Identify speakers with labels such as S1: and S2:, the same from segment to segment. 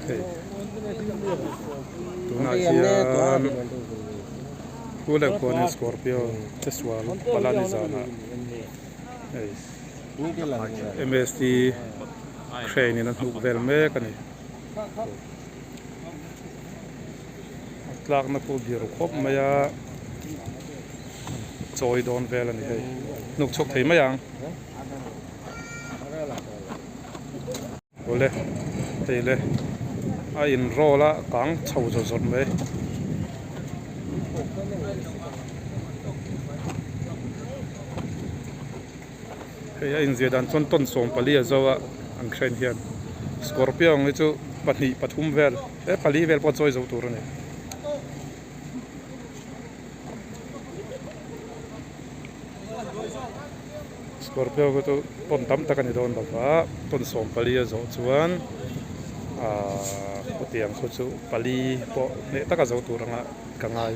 S1: Hei tunah hian khu leh khuanin scorpio che sual palh a ni zanah hei mst crane in a hnuk vel mek a ni. A tlakna pawh biru khawp mai a chawi dawn vel a ni hei hnuk chhuak thei mai ang. Awle hei le a in roll a kang chho zawt zawt mai. Hei a inziah dan chuan tawn 40 a zo a an crane hian scorpio ang hi chu pahnih pathum vel he pali vel pawh chawi zo tur a ni. Scorpio khu chu tawn tam tak a ni dawn lova tawn 40 a zawh chuan ahh khawtiang khu chu pali pawh hneh taka zo tur anga ka ngai.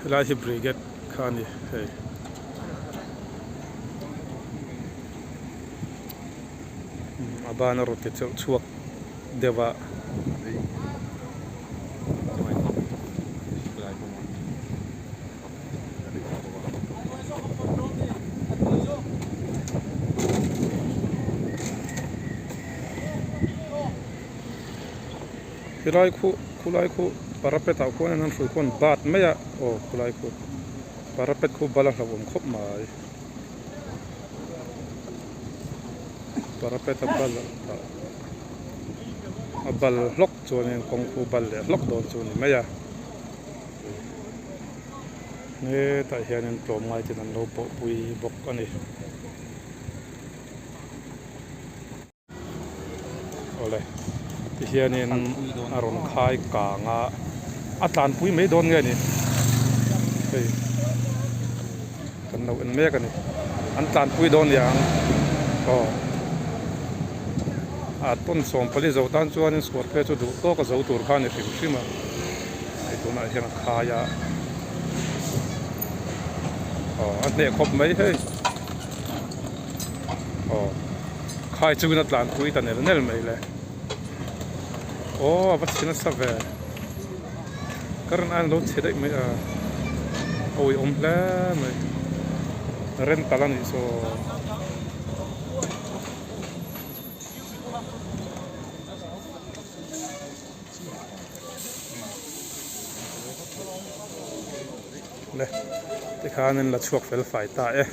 S1: Helai hi brigade kha a ni hei a ban a rawn ti cheuh chhuak deuh a. Khilai khu khulai khu parapet ah khuan an hrui khuan bat mai a aw khulai khu parapet khu bal a hlauhawm khawp mai parapet a bal a bal hlawk chuanin kawng khu bal leh hlawk dawn chu a ni mai a hetah hianin tlawmngai ten an lo bawhpui bawk a ni. Awle tihianin a rawn khai kang a a tlanpui mai dawn nge ni hei kan lo en mek a ni an tlanpui dawn niang aw a tawn 40 zo tan chuanin scorpio chu duh tawk a zo tur kha a ni hrim hrim a hei tunah hian a khai a aw a hneh khawp mai hei. Aw khai chungin a tlanpui ta nel nel mai le aw a va chhe nasa ve ka rawn an lo chhe daih mai a a uiawm hle mai rental a nih saw. Le tikhan an la chhuak fel fai ta e.